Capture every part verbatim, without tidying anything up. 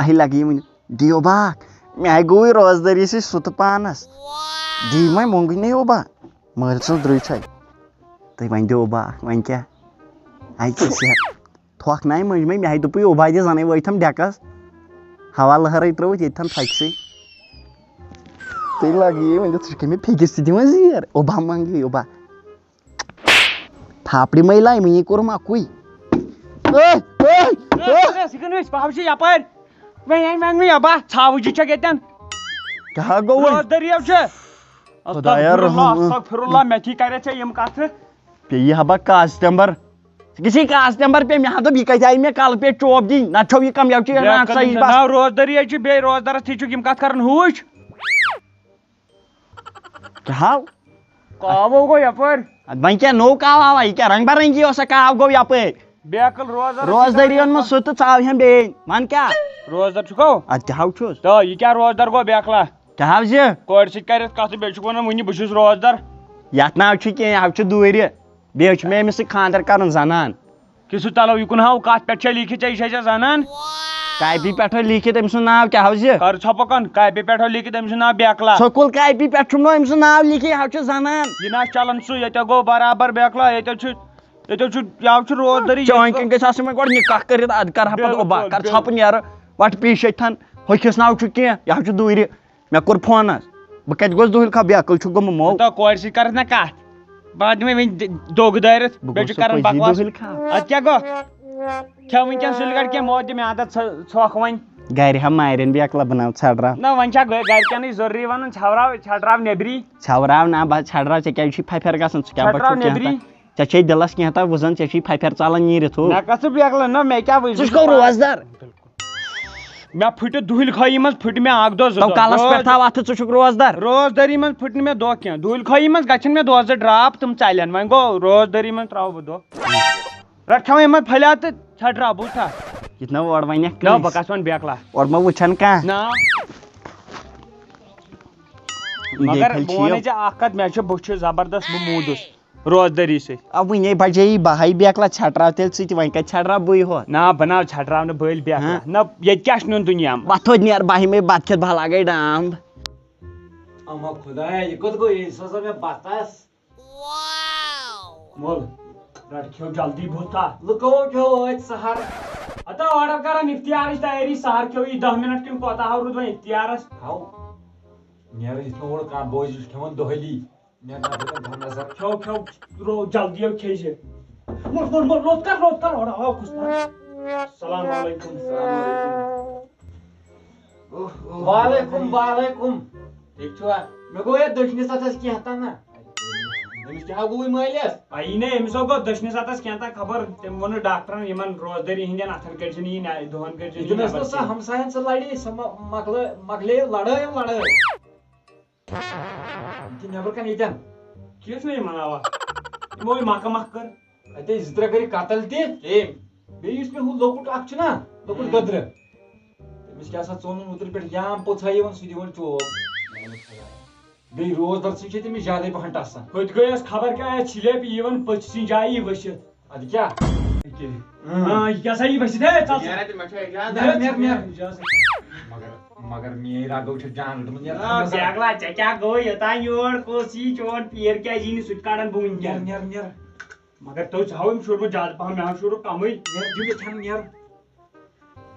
ہے لگہِ یہِ وٕنہِ۔ دِیِو باکھ، مےٚ گوٚوٕے روزدٲری سۭتۍ سُتہٕ پانس۔ دی وۄنۍ مۄنٛگٕے نہٕ یِو با، مٲلۍ سٕنٛز درٕے چھے۔ تُہۍ وۄنۍ دِیِو باکھ، وۄنۍ کیٛاہ؟ اَتہِ کیٛاہ صحت؟ تھۄکھ نایہِ مٔنٛزۍ مٔنٛزۍ، مےٚ ہَے دوٚپُے اوبا دِ زَنَے وٲتۍ تھَم ڈٮ۪کَس۔ ہوا لٔہرَے ترٛٲوِتھ ییٚتہِ تھَم تھَکہِ سٕے۔ تُہۍ لَگہِ یہِ ؤنِتھ، ژٕ چھُکھ مےٚ پھیٚکِس تہِ دِوان زیر۔ اوبا منٛگٕے اوبا۔ تھاپڑِ مَے لایہِ، وٕنی کوٚرُم اَکُے۔ A, A, A. اے، سُہ کَنہِ أسۍ پَہَو چھِ یَپٲرۍ۔ وۄنۍ، وۄنۍ، وۄنۍ، وۄنۍ، اَبا، ژھاوٕجہِ چھَکھ ییٚتٮ۪ن۔ کیٛاہ گوٚو وۄنۍ؟ روزدٔری حظ چھِ۔ خۄدایا استغفر اللہ، رحم۔ استغفر اللہ، مےٚ تھی کَرے ژےٚ یِم کَتھٕ۔ پیٚیہِ ہبا کاسٹمبر۔ ژٕ کِژھٕے کاسٹمبر پیٚیہِ؟ مےٚ ہا دوٚپ، یہِ کَتہِ آیہِ مےٚ کَلہٕ پیٚٹھۍ چوب دِنۍ؟ نَتہٕ چھَو یہِ کَم، یَو چھِ بیٚیہِ رانٛٹھ کَنہِ سا یہِ بَس۔ ناو روزدٔری حظ چھِ، بیٚیہِ روزدَرَس تھی چھُکھ یِم کَتھٕ کَران ہوٗج۔ کیٛاہ ہاو؟ کاوو گوٚو یپٲرۍ۔ اَدٕ وۄنۍ کیٛاہ نوٚو کاو آوا؟ یہِ کیٛاہ رنگ برنگی اوسا کاو گوٚو یپٲرۍ؟ بیکل روزدر روزدٲری اوٚن مےٚ سُہ تہٕ ژاو ہٮ۪م بیٚیہِ۔ وَن کیٛاہ؟ روزدر چھُکھو؟ اَدٕ کیٛاہ ہاو چھُس؟ تہٕ یہِ کیٛاہ روزدر گوٚو بیکلا؟ کیٛاہ ہاو زِ؟ کورِ سۭتۍ کَرٮ۪تھ کَتھ تہٕ بیٚیہِ چھُکھ وَنان وٕنہِ بہٕ چھُس روزدر۔ یَتھ ناو چھُ کینٛہہ، یہِ ہاو چھُ دوٗرِ۔ بیٚیہِ چھُ مےٚ أمِس سۭتۍ خانٛدر کَرُن زَنان۔ کہِ سُہ تَلو یہِ کُن ہاو، کَتھ پٮ۪ٹھ چھےٚ لیٖکھِتھ ژےٚ، یہِ چھےٚ ژےٚ زَنان؟ کاپی پٮ۪ٹھ لیٖکھِتھ أمۍ سُنٛد ناو کیٛاہ ہاو زِ؟ کَر ژھۄپہٕ کَن، کاپی پٮ۪ٹھ لیٖکھِتھ أمۍ سُنٛد ناو بیکلا۔ سکوٗل کاپی پٮ۪ٹھ چھُم نہٕ أمۍ سُنٛد ناو لیٖکھِتھ، یہِ ہاو چھُ زَنان۔ یہِ نہ حظ چَلان سُہ، ییٚتہِ گوٚو برابر بیکلا، ییٚتہِ حظ چھُ، ییٚتہِ حظ چھُ، یہِ حظ چھُ روزدٔری۔ چٲنۍ کِنۍ گژھِ آسٕنۍ وۄنۍ گۄڈٕ نِکاح کٔرِتھ، اَدٕ کَرٕ ہا پَتہٕ اوٚبا، بِلکُل، کَر بِلکُل۔ ژھۄپہٕ نیرٕ، وَٹہٕ پیٖش ییٚتہِ تھَن، ہوٚکھِس ناو چھُ کینٛہہ، یہِ حظ چھُ دوٗرِ۔ مےٚ کوٚر فونس، بہٕ کتہِ گوس دُہِل کھا بیکل چھُ گوٚمُت مول۔ تو کورِ سۭتۍ کرس نا کتھ، بہٕ دِمے وۄنۍ دِ-، دۄگ دٲرِتھ، بہٕ بیٚیہِ چھُ گوس کران پزی بکواس۔ دُہِل کھا۔ ادٕ کیٛاہ گوٚو؟ کھٮ۪و وٕنکٮ۪ن سُلہِ گڑِ کینٛہہ، مو دِ مےٚ عادت ژھۄ-، ژھۄکھ وۄنۍ۔ گرِ ہا مارن بیکلا بناو ژھٹراو۔ نہ وۄنۍ چھا گرِ-، گرِکٮ۪نٕے ضروٗری ونُن ژھٮ۪وراو، ژھٮ۪ٹراو نیبری۔ ژھٮ۪وراو نہ، بہٕ ژھٮ۪ٹراو، ژےٚ کیٛازِ چھُے پھپھر گژھان؟ ژٕ کیٛاہ بہٕ ژھٮ۪ٹراو چھُکھ کینٛہہ نیبری۔ تام؟ ژےٚ چھے دِلس کینٛہہ تام وُزن، ژےٚ چھُے پھپھر ژلان نیٖرِتھ ہُہ۔ مےٚ کتھ ژٕ بیکلا نہ، مےٚ کیٛاہ وٕچھ؟ ژٕ چھُکھ روزدار۔ مےٚ پھٕٹہِ دُہِل خٲیی منٛز پھٕٹہِ مےٚ اکھ دۄہ زٕ تو دۄہ۔ کلس روز-، پٮ۪ٹھ تھاو اتھٕ، ژٕ چھُکھ روزدار۔ روزدٲری منٛز پھٕٹہِ نہٕ مےٚ دۄہ کینٛہہ۔ دُہِل خٲیی منٛز گژھن مےٚ دۄہ زٕ ڈراپ، تِم ژلن۔ وۄنۍ گوٚو روزدٲری منٛز ترٛاوٕ بہٕ دۄہ۔ رٹھ کھٮ۪وان یِمن پھلیا تہٕ ژھٹراو بوٗزتھا؟ یہِ تہِ نہ اورٕ ونکھ نہ، کٲنٛسہِ۔ بہٕ کتھ ونہٕ بیکلا۔ اورٕ ما وٕچھن کانٛہہ؟ نہ۔ یہِ گٔے مگر پھلۍ بہٕ چھِ ونے یِم۔ ژےٚ اکھ کتھ، مےٚ چھُ، بہٕ چھُس زبردست، بہٕ موٗدُس۔ روزدٲری سۭتۍ۔ آ، وٕنے بجے یی بہاے بیکلا ژھٹراو تیٚلہِ ژٕ تہِ، وۄنۍ کتہِ ژھٹراو بٕے ہۄ؟ نہ، بہٕ نہ ژھٹراو نہٕ بٔلۍ بیکلا۔ ہاں۔ نہ، ییٚتہِ کیٛاہ چھُ نیُن دُنیا منٛز؟ وۄتھ توتہِ نیر بہٕ ہا یِمے بتہٕ کھٮ۪تھ، بہٕ ہا لاگے ڈام۔ اما خدایا، یہِ کوٚت گوٚو؟ یہِ سوزا مےٚ بتس۔ مول، رٹ کھیو جلدی بوٗزتھا۔ لُکو کھیو ٲدۍ سحر۔ ہتا آرڈر کران افطارٕچ تیٲری، سحر کھیو یہِ دہ منٹ کِنہٕ کوتاہ ہا روٗد وۄنۍ افطارس؟ ہاو، نیرٕ یِتھ نہٕ اورٕ کانٛہہ بوزِ، یہِ چھُ کھٮ۪وان دۄہلی۔ مےٚ نہ دِتُن دۄن نظر۔ کھیو، کھیو، رو، جلدی یو کھیٚیہِ زِ۔ لوٚت، لوٚت، لوٚت، لوٚت کر، لوٚت کر، اورٕ آو کُس تام۔ السلام علیکم۔ السلام علیکم۔ اوہ، اوہ، وعلیکم، وعلیکم۔ ٹھیٖک چھُوا؟ مےٚ گوٚو یَتھ دٔچھنِس اَتھَس کینٛہہ تام نا۔ أمِس کیٛاہ گوٚوُے مٲلِس؟ پَیی نہٕ، أمِس ہا گوٚو دٔچھنِس اَتھَس کینٛہہ تام خبر، تٔمۍ ووٚن نہٕ ڈاکٹرَن یِمَن روزدٲری ہٕنٛدٮ۪ن اَتھَن کٔرۍ زِ نہٕ یہِ نہ-، دۄہَن کٔرۍ زِ یہِ نہٕ دِنَس نٮ۪بر نہٕ سۄ کینٛہہ۔ ہمساین سۭتۍ لڑے، سۄ مۄ-، مۄکلٲے، مۄکلے لڑٲے، لڑٲے۔ یہِ چھِ نٮ۪برٕ کَنہِ ییٚتٮ۪ن۔ کیٛاہ چھُ یہِ مَناوان؟ یِمو یہِ مۄکھٕ مۄکھٕ کٔر۔ اَتے زٕ ترٛےٚ کٔرِکھ قتل تہِ۔ کٔمۍ؟ بیٚیہِ یُس مےٚ ہُہ لۄکُٹ اَکھ چھُنہ، لۄکُٹ ہُم۔ دٔدرٕ۔ تٔمِس کیٛاہ سا ژوٚن اوترٕ پٮ۪ٹھ یام پوٚژھ ہا یِوان، سُہ دِوان چوب۔ بیٚیہِ روزدر سٕنٛز چھِ تٔمِس زیادَے پَہَن ٹَسان۔ ہوٚتہِ گٔیَس خبر کیٛاہ، اَتہِ چھِ لیپہِ یِوان پٔژھِ سٕنٛز جایہِ ؤسِتھ۔ اَدٕ کیٛاہ؟ اۭں۔ آ، یہِ کیٛاہ سا یہِ ؤسِتھ؟ ہے، ژَل ژٕ۔ نیرا تہِ مےٚ چھُ اِجازت۔ نیر، نیر، نیر۔ اِجازت۔ مگر، مگر میٛٲنۍ رگو چھِ جان رٔٹمٕژ، نیر آ، ژٕ۔ بیگلا، ژےٚ کیٛاہ گوٚو یوٚتام یور؟ کُس یی چون پیٖر کیٛازِ یی نہٕ سُہ تہِ کڑان بہٕ وٕنکٮ۪ن؟ نیر، نیر، نیر۔ مگر تۄہہِ ژھاوُن شوٗرمُت زیادٕ پہم، مےٚ ہا شوٗرُکھ کمٕے۔ نیر، دِیِو مےٚ کھٮ۪ن، نیر۔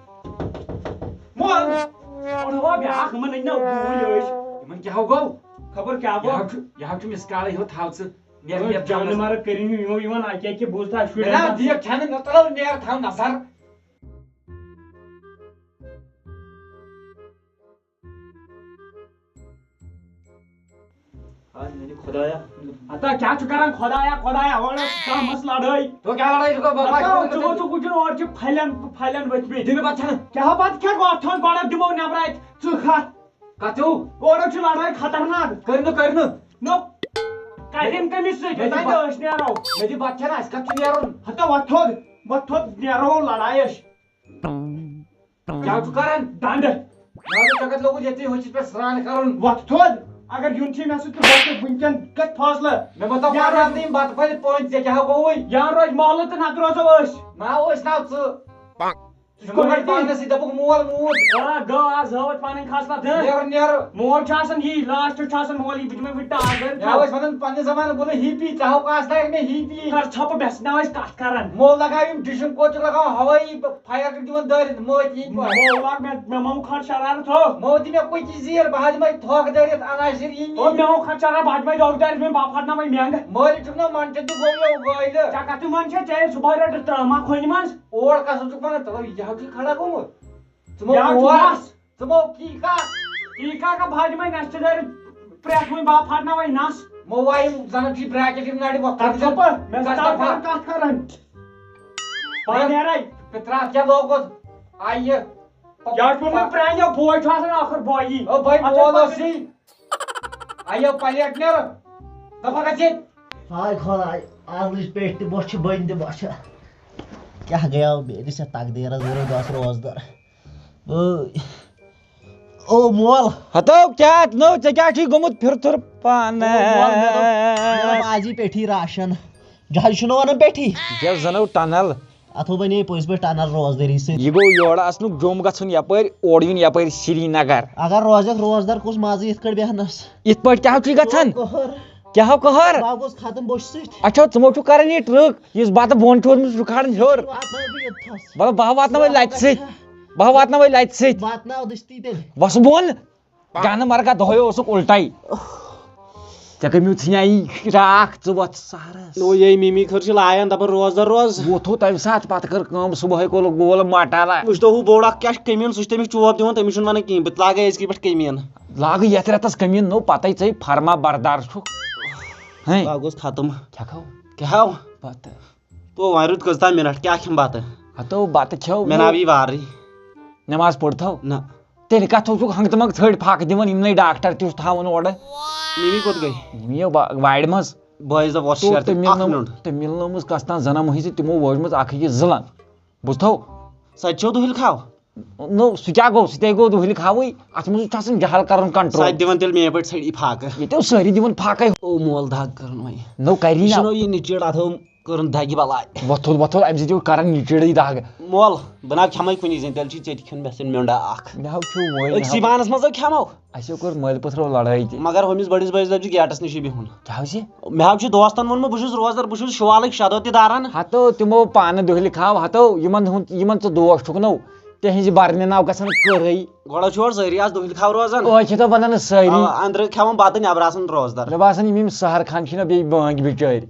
مول! اورٕ ہو بیٛاکھ، یِمن أنۍ نا گوٗلۍ أسۍ۔ یِمن کیٛاہ ہو گوٚو؟ خبر کیٛاہ گوٚو؟ یہِ ہا چھُ، یہِ ہا چھُ مِس کالٕے ہیوٚت، تھاو ژٕ۔ نیر، نیر، جانہٕ تھاو ژٕ۔ مارٕ کٔرِو نہٕ یِمو یِوان اَتہِ کیٛاہ کہِ بوٗز تھا شُرٮ۪ن مےٚ نا منٛز۔ دِیَکھ کھٮ۪نہٕ، نہ تَلو نیر، تھاو نظر۔ آ، میٛانہِ خۄدایا۔ ہتا کیٛاہ چھُ کران خۄدایا، خۄدایا، اورٕ ٲس کانٛہہ مس لڑٲے۔ تو کیا لڑائی چھُکھ؟ بہٕ، بہٕ ہتا چھُس ژٕ وَنان وٕچھُکھ وٕچھُن اورٕ چھِ پھلٮ۪ن، پھلٮ۪ن ؤتھۍ مٕتۍ۔ دِ مےٚ بَتہٕ کھٮ۪نہٕ۔ کیٛاہ ہا بَتہٕ کھٮ۪کھ وۄتھ تھوٚد گۄڈٕ دِمو نٮ۪برٕ اَتہِ ژٕ کھَتھ۔ کَتیو؟ اورٕ چھِ لڑٲے خطرناک۔ کٔرۍ نہٕ، کٔرۍ نہٕ۔ نو، کَتٮ۪ن کٔمِس سۭتۍ؟ مےٚ دِ یوٚتام بَتہٕ۔ أسۍ نیرو۔ مےٚ دِ بَتہٕ کھٮ۪نہٕ، اَسہِ کَتھ چھُ نیرُن؟ ہتا وۄتھ تھوٚد، وۄتھ تھوٚد نیرو لڑایہِ أسۍ۔ کیٛاہ چھُ کران؟ ڈنڈٕ۔ مےٚ دوٚپ، ژےٚ کتہِ لوگُتھ ییٚتہِ ہوٚچھِس پٮ۪ٹھ سرٛان کرُن؟ وۄتھ تھوٚد۔ اگر یُن چھُے مےٚ سۭتۍ تہٕ بہٕ چھُس وٕنکٮ۪ن کتہِ فٲصلہٕ۔ مےٚ مہ تھاو یا پتہٕ روزِ یِم بتہٕ پھٔلۍ پٔنٛدۍ، ژےٚ کیٛاہ گوٚوُے؟ یا روزِ محلہٕ تہٕ نتہٕ روزو أسۍ۔ نہ، أسۍ نہ، ژٕ۔ ژٕ چھُکھ وَنان پانَس سۭتۍ، دَپُکھ مول موٗد۔ آ، گوٚو آز ہٲوٕتھ پَنٕنۍ خاصلت، ہہ؟ نیرٕ، نیرٕ۔ مول چھُ آسان یی، لاسٹ چھُ آسان مول یی، بہٕ دِمے وۄنۍ ٹاس گَرِ۔ مےٚ ٲسۍ وَنان پنٛنہِ زمانہٕ، بہٕ نہٕ ہی پی، ژٕ ہاو کاستا مےٚ ہی پی۔ کر ژھۄپہٕ، مےٚ سۭتۍ نہ ٲسۍ کَتھ کَران۔ مول لگاو یِم ڈِشِم کوچہِ لگاو ہوٲیی، فایَر کٔرۍ دِوان دٲرِتھ، مٲتۍ یِنۍ پٲٹھۍ۔ مول لاگ مےٚ، مےٚ مۄمہٕ کھۄر شرارت ہو۔ مو دِ مےٚ کُچہِ زیٖر، بہٕ ہا دِمے تھۄکھ دٲرِتھ، عناشر یِنۍ۔ او مےٚ مۄمہٕ کھۄر شرارت، بہٕ ہا دِمے دۄگ دٲرِتھ، مےٚ بہٕ ہا پھٹناوے مٮ۪نٛگ۔ مٲلِس چھُکھ نا منٛڈ تہِ گوٚو یہِ گٲلۍ۔ ژےٚ کَتھ چھِ منٛڈ چھےٚ، ژےٚ ییٚلہِ صُبحٲے رٔٹٕتھ ترٛامہٕ ہا کھۄنہِ منٛز۔ اور کَسُن چھُکھ وَنان، ژٕ یہِ ہا چھُے کھڑا گوٚمُت۔ ژٕ مو یہِ ہا چھُ اور۔ مَس۔ ژٕ مو کی کا۔ کی کا کا بھاجمے نشتہٕ دٲرِتھ پرٛٮ۪تھ وٕنۍ با پھاٹناوَے نَس۔ مو وایِو زَنہٕ چھی bracket یِم نَرِ وۄتھ۔ کَتھ ژۄپہٕ؟ مےٚ کَتھ سۭتۍ ژۄپہٕ؟ کَتھ کَران؟ پَتہٕ نیرَے۔ فطرت کیٛاہ لوگُت؟ آیہِ۔ کیٛاہ چھُ ووٚنمُت پرٛانیو؟ بوے چھُ آسان ٲخٕر بویی۔ او بھاے، اَتھ چھُ بول پَتہٕ اوسُے۔ آیو پلیٹ نیرٕ۔ دَپان گژھِ ییٚتہِ۔ ہاے خۄداے، آز لٔج پیٚٹھ تہِ بۄچھِ، بٔنۍ تہِ بۄچھِ۔ کیٛاہ گٔیو میٲنِس یَتھ تقدیٖرَس، ووٚنُے دۄس روزدَر۔ بٲے۔ او مول۔ ہتو کیٛاہ نو، ژےٚ کیٛاہ چھُے گوٚمُت پھِرتھُر پانہٕ؟ او مول، مےٚ دوٚپ، مےٚ دوٚپ آز یی پیٚٹھی راشن۔ جہازِ چھُنہٕ وَنان پیٚٹھی۔ یَتھ زَنو ٹنل۔ اَتھو بَنے پٔزۍ پٲٹھۍ ٹنل روزدٲری سۭتۍ۔ یہِ گوٚو یورٕ اَژنُک جوٚم گژھُن یَپٲرۍ، اورٕ یُن یَپٲرۍ سرینگر۔ اگر روزٮ۪کھ روزدَر، کُس مَزٕ یِتھ کٲٹھۍ بیٚہنَس؟ یِتھ پٲٹھۍ کیٛاہ چھُے گژھان؟ قہر۔ کیٛاہ ہو قہر؟ بہٕ گوس ختم بوٚچھِ سۭتۍ۔ اچھا، ژٕ مو چھُکھ کران یہِ ٹرٛک، یُس بَتہٕ بۄن چھُ اوسمُت، سُہ چھُکھ کھالان ہیوٚر۔ واتناوٕ بہٕ یوٚتتھَس۔ مطلب، بہٕ ہا واتناوَے لَتہِ سۭتۍ۔ بہٕ ہا واتناوَے لَتہِ سۭتۍ۔ واتناو دٔستی تیٚلہِ۔ وَسہٕ بۄن۔ گنہٕ مرگا دۄہے اوسُکھ اُلٹے۔ ژےٚ کٔمِو ژھٕنیٛاے راکھ، ژٕ وۄتھ سحرس۔ نو یے مِمی خٲر چھِ لایان، دَپان روزدَر روز۔ ووتھو تَمہِ ساتہٕ، پَتہٕ کٔر کٲم، صُبحٲے کوٚرُکھ گول مٹالا۔ وٕچھ تو ہُہ بوٚڑ اکھ کیٛاہ چھُ کٔمیٖن، سُہ چھُ تٔمِس چوب دِوان، تٔمِس چھُنہٕ وَنان کِہیٖنۍ، بہٕ تہِ لاگے أزکہِ پٮ۪ٹھ کٔمیٖن۔ لاگہٕ یَتھ رٮ۪تَس کٔمیٖن، نو پَتَے ژٕے فرما بردار چھُکھ۔ ہیں؟ بہٕ گوس ختم۔ کھٮ۪کھو؟ کیٛاہ ہاو؟ بَتہٕ۔ تو وۄنۍ روٗد کٔژتام مِنٹ، کیٛاہ کھٮ۪مہٕ بَتہٕ؟ ہتو بَتہٕ کھٮ۪و۔ مےٚ ناو یی وارٕے۔ نٮ۪ماز پٔرتھو؟ نہ۔ تیٚلہِ کتھ اوسُکھ ہنٛگتہٕ منٛگہٕ ژھٔٹۍ پھاکہٕ دِوان، یِمنٕے ڈاکٹر تہِ اوس تھاوان اورٕ۔ مِمی کوٚت گٔے؟ مِمی ٲو با-، وارِ منٛز۔ بٲیِس دوٚپ، وۄتھ تو شیرٕ تہٕ تٔمۍ اکھ مِلنٲو-، مِنٹ۔ تٔمۍ مِلنٲومٕژ کستام زنان مٔہۍ زِ تِمو وٲجمٕژ اکھ أکِس زٕ لنٛگ۔ بوٗزتھو؟ سۄ تہِ چھو دُہِل کھاو؟ نو، سُہ کیٛاہ گوٚو؟ سُہ تے گوٚو دُہِل کھاوٕے۔ اتھ منٛز چھُ آسان جہل کرُن کنٹرول۔ سۄ تہِ دِوان تیٚلہِ میٛٲنۍ پٲٹھۍ ژھٔٹۍ پھاکہٕ۔ ییٚتہِ اوس سٲری دِوان پھاکے۔ او مول دگ کرُن وۄنۍ۔ نو کری یہِ نا۔ چھُنو یہِ نِچِڑ اتھو۔ کٔرٕن دگہِ بلاے۔ وۄتھُل وۄتھُل، اَمہِ سۭتۍ چھُ کران نِچِڑٕے دگ۔ مول، بہٕ نہ کھٮ۪مَے کُنی زٔنۍ، تیٚلہِ چھُے ژےٚ تہِ کھیوٚن، مےٚ سۭتۍ میونڈا اکھ۔ مےٚ حظ چھُ وۄنۍ، أکسٕے مےٚ حظ بانَس منٛز حظ کھٮ۪مو۔ اَسہِ حظ کوٚر مٲلۍ پوٚتھرو لڑٲے تہِ۔ مگر ہُمِس بٔڑِس بٲیِس دَپہِ زِ گیٹَس نِشی بِہُن۔ کیٛاہ حظ یہِ؟ مےٚ حظ چھُ دوستَن ووٚنمُت، بہٕ چھُس روزدَر، بہٕ چھُس شُوالٕکۍ شےٚ دۄہ تہِ دَران۔ ہتو تِمو پانہٕ دُہلہِ کھاو، ہتو یِمن ہُنٛد، یِمن ژٕ دوس چھُکھ نو، تِہنٛزِ برنہِ ناو گژھن کٔرٕے۔ گۄڈٕ چھُ اورٕ سٲری آز دُہلہِ کھاو روزان۔ ٲکھِتھ بنان سٲری۔ آ، أنٛدرٕ کھٮ۪وان بَتہٕ، نٮ۪برٕ آسان روزدَر۔ مےٚ باسان یِم، یِم سحر خان چھِنہ بیٚیہِ بٲنٛگۍ بِچٲرۍ۔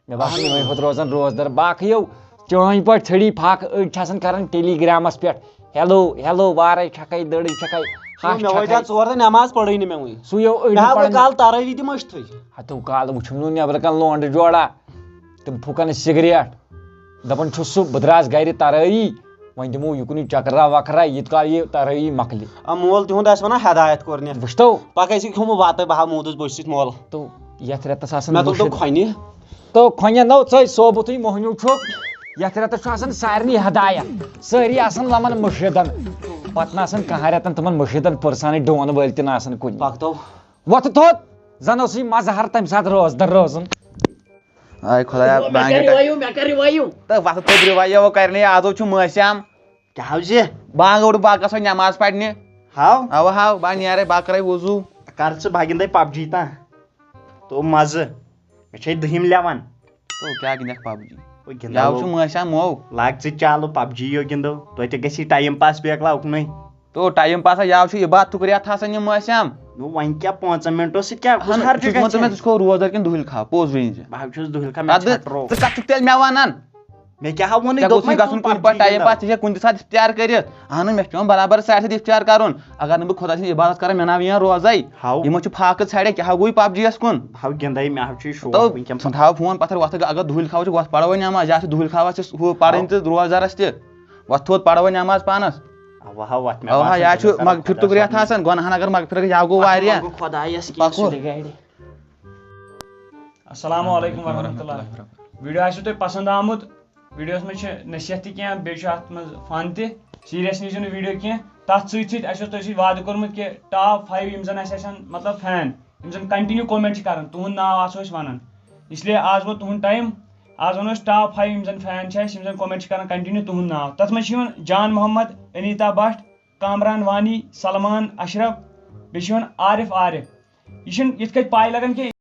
مےٚ باسان، اہن۔ یِمَے ہوت روزان روزدَر۔ باقٕے یو چٲنۍ پٲٹھۍ ژھٔڑی پھاکھ، أڑۍ چھِ آسان کران ٹیلی گرامَس پٮ۪ٹھ، ہیلو، ہیلو، وارَے چھَکَے، دٔڑٕے چھَکَے، ہَش مےٚ وٲتۍ چھَکَے۔ اَتھ ژور دۄہ نٮ۪ماز پٔرٕے نہٕ مےٚ وٕنہِ۔ سُہ یو أڑۍ مےٚ ہا پَران۔ وۄنۍ کالہٕ تَرٲوی تہِ مٔشتھٕے۔ ہَتو کالہٕ وٕچھُم نہٕ نٮ۪برٕ کَنہِ لونڈٕ جوڑا۔ تِم پھُکَن سِگریٹ۔ دَپان چھُس سُہ، بہٕ درٛاس گَرِ تَرٲوی، وۄنۍ دِمو یُکنُے چکرا وکرا، ییٖت کال یہِ ترٲیی مۄکلہِ۔ آ، مول تِہُنٛد آسہِ وَنان ہدایت کوٚرنٮ۪تھ۔ وٕچھتو۔ پَکھ اَسہِ کھیوٚمُت بَتہٕ، بہٕ ہا موٗدُس بٔچھِتھ مول۔ تو یَتھ رٮ۪تَس آسان مےٚ تُل تو مُشِد۔ کھۄنہِ۔ تو کھۄنہِ نو ژٔے ثوبوٗتٕے مۄہنیوٗ چھُکھ۔ یَتھ رٮ۪تَس چھُ آسان سارنٕے ہدایت۔ سٲری آسان لَمان مُشِدَن۔ پَتہٕ نہٕ آسان کانٛہہ رٮ۪تَن تِمَن مُشِدَن پٔرسانٕے ڈون وٲلۍ تہِ نہٕ آسان کُنہِ۔ پَکھ تو۔ وۄتھ تھوٚد۔ زَن اوسُے مَزٕ ہر تَمہِ ساتہٕ روزدَر روزُن۔ آے خۄدایا، مےٚ بانگہِ کر ٹا-، رِوایِو، مےٚ کر رِوایِو۔ تہٕ وۄتھٕ تھوٚد رِوایِو کرنہِ، آز حظ چھُ مٲسِم۔ کیٛاہ حظ یہِ؟ بانگ اوٚڑ بہٕ گژھو نٮ۪ماز پرنہِ۔ ہاو؟ اَوا ہاو، بہٕ نیرے، بہٕ کرے وضوٗ۔ کر ژٕ، بہٕ گِنٛدے پب جی تاں۔ تو مزٕ۔ مےٚ چھے دٔہِم لیوَن۔ تو کیٛاہ گِنٛدکھ پب جی؟ او گِنٛدو۔ یاو چھُ مٲسِم مو۔ لاگ ژٕ چالو، پب جی یو گِنٛدو۔ توتہِ گژھِ ٹایم پاس بیکلا اُکنُے۔ تو ٹایم پاسا یاو چھُ عبادتُک رٮ۪تھ آسان یہِ مٲسِم۔ نو وۄنۍ کیٛاہ پانٛژن منٹو سۭتۍ کیٛاہ کُس اہن، ہرجہِ ژٕ چھُکھ وَنان گژھِ؟ مےٚ، ژٕ چھُکھ روزدار کِنہٕ دُہِل کھاو؟ پوٚز ؤنۍ زِ۔ بہٕ حظ چھُس دُہِل کھاو، مےٚ اَدٕ ژھٹرو۔ ژٕ کَتھ چھُکھ تیٚلہِ مےٚ وَنان؟ مےٚ کیٛاہ ہا ووٚنُے، ژےٚ دوٚپمَے گوٚژھُے گژھُن تُل کُنہِ پَتہٕ پَب جی ٹایم گِنٛدو۔ پاس، ژےٚ چھےٚ کُنہِ تہِ ساتہٕ اِفتِیار کٔرِتھ۔ اہن، مےٚ چھُ پٮ۪وان برابر ساڑِ سَتہِ اِفتِیار کَرُن۔ اگر نہٕ بہٕ خۄدا سٕنٛز عبادت کَرٕ، مےٚ ناو یِیَن روزَے۔ ہاو۔ یِمو چھُ فاقہٕ ژھاڑے، کیٛاہ ہا گوٚوُے پب جی یَس کُن؟ ہاو گِنٛدَے، مےٚ حظ چھُے شوق تو وٕنکٮ۪ن۔ ژٕ تھاو فون پَتھَر، وۄتھ اگر دُہِل کھاوَے چھُکھ، وۄتھ پَرو وۄنۍ نٮ۪ماز، یا چھُ دُہِل کھاوَس چھِ ہُہ پَرٕنۍ ہاو۔ تہٕ روزدَرَس تہِ۔ وۄتھ تھوٚد پَرو وۄنۍ نٮ۪ماز پانَس۔ اَوا ہا، وۄتھ مےٚ اَوا ہا، باسان یا چھُ چھُ گژھان مغفرتُک خۄدا رٮ۪تھ صٲبُن۔ آسان، گۄناہَن اگر مغفرت گژھِ، یا گوٚو اَتھ واریاہ۔ منٛگُن خۄدایَس کینٛہہ پَکو۔ سُہ تہِ گَرِ۔ السلام علیکم ورحمۃ اللہ۔ ویٖڈیو آسِوٕ تۄہہِ پسنٛد آمُت، ویٖڈیوَس منٛز چھِ نصیحت تہِ کینٛہہ، بیٚیہِ چھُ اَتھ منٛز فن تہِ۔ سیٖریَس نِیٖزیو نہٕ ویٖڈیو کینٛہہ۔ تَتھ سۭتۍ سۭتۍ اَسہِ اوس تۄہہِ سۭتۍ وعدٕ کوٚرمُت کہِ ٹاپ فایِو یِم زَن اَسہِ آسَن، مطلب، فین، یِم زَن کنٹِنیوٗ کومٮ۪نٛٹ چھِ کَران، تُہُنٛد ناو آسو أسۍ وَنان۔ اس لیے آز ووت تُہُنٛد ٹایم۔ آز ونو أسۍ ٹاپ فایو یِم زن فین چھِ اَسہِ، یِم زن کمنٹ چھِ کران کنٹِنیو، تُہُنٛد ناو۔ تتھ منٛز چھِ یِوان جان محمد، انیتا بٹ، کامران وانی، سلمان اشرف، بیٚیہِ چھِ یِوان عارف عارف۔ یہِ چھُنہٕ یِتھ کٔنۍ پاے لگان کینٛہہ۔